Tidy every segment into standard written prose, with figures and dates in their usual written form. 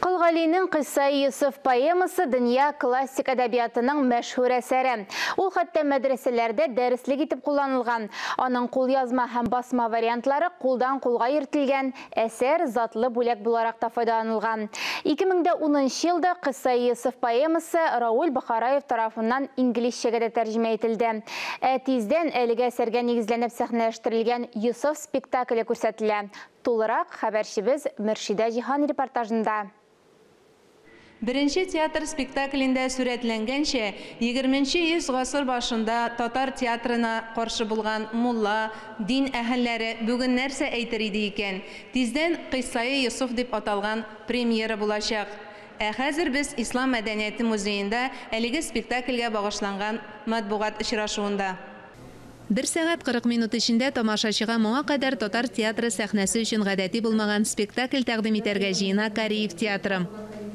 Кол Галинең Кыйссаи Йосыф поэмасы дөнья классик әдәбиятының мәшһүр әсәре. Ул хәтта мәдрәсәләрдә дәреслек итеп кулланылган. Аның кулъязма һәм басма вариантлары кулдан-кулга йөртелгән, әсәр затлы бүләк буларак та файдаланылган. 2010 нчы елда Кыйссаи Йосыф поэмасы Рауль Бохараев тарафыннан инглизчәгә дә тәрҗемә ителде. Ә тиздән әлеге әсәргә нигезләнеп сәхнәләштерелгән Йосыф спектакле күрсәтелә. Тулырак, хәбәрчебез Мөршидә Җиһан репортажында. Беренче театр спектаклендә сурәтләнгәнчә, егерменче йөз гасыр башында татар театрына каршы булган мулла, дин әһелләре бүген нәрсә әйтер иде икән? Тиздән Кыйссаи Йосыф дип аталган премьера булачак. Ә хәзер без Ислам мәдәнияте музеенда әлеге спектакльгә багышланган матбугат очрашуында. Бер сәгать 40 минут эчендә тамашачыга моңа кадәр татар театры сәхнәсе өчен гадәти булмаган спектакль тәкъдим итәргә җыена Кариев театры.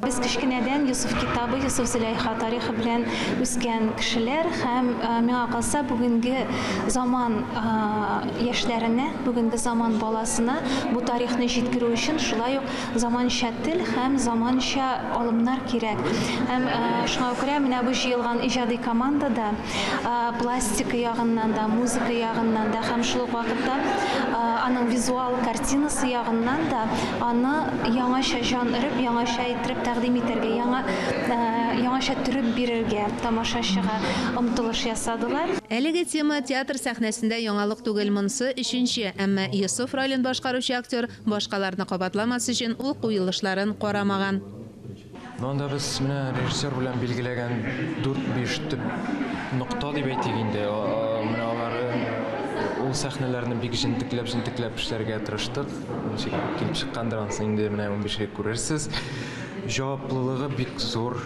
Без кечкенәдән Йосыф китабы, Йосыф-Зөләйха тарихы белән үскән кешеләр һәм, миңа калса, бүгенге заман яшьләренә, бүгенге заман баласына бу тарихны җиткерү өчен шулай ук заманча тел һәм заманча алымнар кирәк. Һәм шуңа күрә менә бу җыелган иҗади командада Пластика ягыннан да, музыка ягыннан да һәм шул ук вакытта аның визуал картинасы ягыннан да аны яңача җан өреп, яңача иттереп тәкъдим итәргә, яңа яңача төреп бирергә тамашачыга омтылыш ясадылар. Әлеге тема театр сәхнәсендә яңалык түгел, монсы, өченче. Әмма Йосыф ролен башкаручы актер башкаларны кабатламас өчен ул куелышларын карамаган. Ну, анда без менә режиссер белән билгеләгән дүрт-биш төп нокта дип әйтик инде. Менә алары ул сәхнәләрне бик җентекләп-җентекләп эшләргә тырыштык. Ничек килеп чыккандыр анысы инде менә унбишегә күрерсез. Җаваплылыгы бик зур.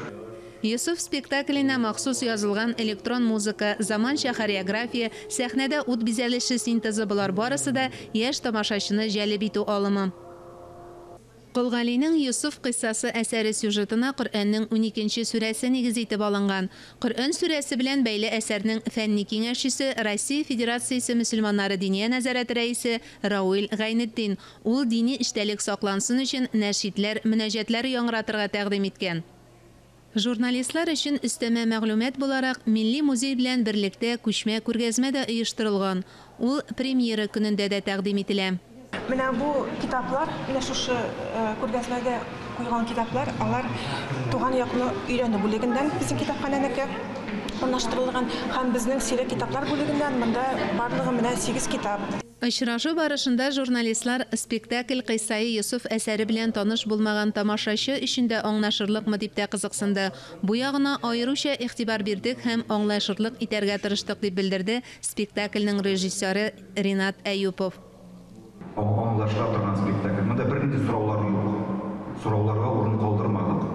Йосыф спектакленә махсус язылган электрон музыка, заманча хореография, сәхнәдә ут бизәлеше синтезы болар барысы да яшь тамашачыны җәлеп итү алымы. Кол Галинең Йосыф кыйссасы әсәре сюжетына Коръәннең уникенче сүрәсе нигез итеп алынган. Коръән сүрәсе белән бәйле әсәрнең фәнни киңәшчесе Россия Федерациясе мөселманнары Диния нәзарәте рәисе Рауил Гайнетдин. Ул дини эчтәлек саклансын өчен нәшидләр, мөнәҗәтләр яңгыратырга тәкъдим иткән. Журналистлар өчен өстәмә мәгълүмат буларак, Милли музей белән берлектә күчмә күргәзмә дә оештырылган. Ул премьера көнендә дә тәкъдим ителә. Менә бу китаплар, менә шушы күргәзмәгә куелган китаплар, алар туган якны өйрәнү бүлегеннән безнең китапханәнеке урнаштырылган һәм безнең сирәк китаплар бүлегеннән монда барлыгы менә сигез китап. Очрашу барышында журналистлар спектакль Кыйссаи Йосыф әсәре белән таныш булмаган тамашачы өчен дә аңнашырлыкмы дип тә кызыксынды. Бу ягына аеруча игътибар бирдек һәм аңлашырлык итәргә тырыштык, дип белдерде спектакльнең режиссеры Ринат Әюпов. Аңлашыла торган спектакль. Монда бернинди сораулар юк. Сорауларга урын калдырмадык.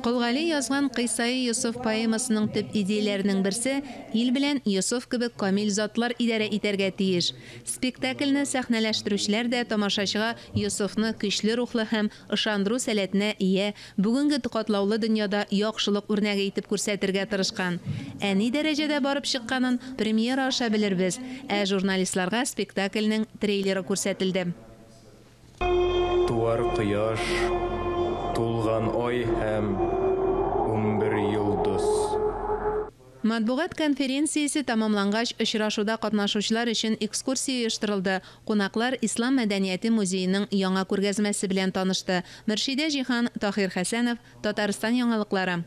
Кол Гали язган Кыйссаи Йосыф поэмасының төп идеяләренең берсе, ил белән Йосыф кебек камил затлар идарә итәргә тиеш. Спектакльне сәхнәләштерүчеләр дә тамашачыга Йосыфны көчле рухлы һәм ышандыру сәләтенә ия, бүгенге катлаулы дөньяда яхшылык үрнәге итеп күрсәтергә тырышкан. Ә ни дәрәҗәдә барып чыкканын премьера аша белербез. Ә журналистларга спектакльнең трейлеры күрсәтелде. Туар кояш, тулган ай һәм 11 йолдыз. Матбугат конференциясе тәмамлангач, очрашуда катнашучылар өчен экскурсия оештырылды, кунаклар Ислам мәдәнияте музееның яңа күргәзмәсе белән танышты. Мөршидә Җиһан, Таһир Хәсәнов, Татарстан яңалыклары.